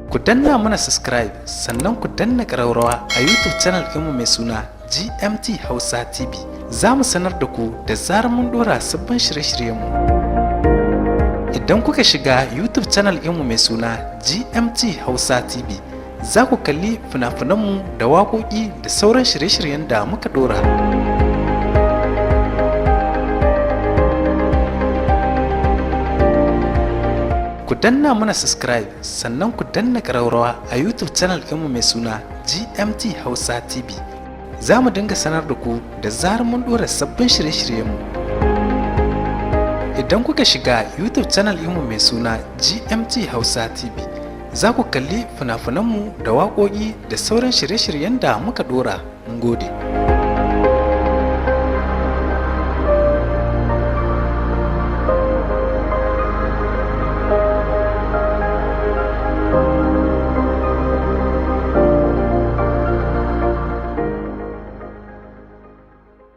Ku danna mana subscribe, sannan ku danna ƙararrawa a YouTube channel ɗinmu mai suna GMT Hausa TV. Za mu sanar da ku da zarar mun ɗora sabbin shirye-shiryenmu. Idan kuka shiga YouTube channel ɗinmu mai suna GMT Hausa TV, za ku kalli fina-finanmu da waƙoƙi da sauran shirye-shiryen da muka ɗora. Ku danna mana subscribe, sannan ku danna ƙararrawa a YouTube channel ɗinmu mai suna GMT Hausa TV. Za mu dinga sanar da ku da zarar mun ɗora sabbin shirye-shiryenmu. Idan kuka shiga YouTube channel ɗinmu mai suna GMT Hausa TV, za ku kalli fina-finanmu da waƙoƙi da sauran shirye-shiryen da muka ɗora. Mun gode.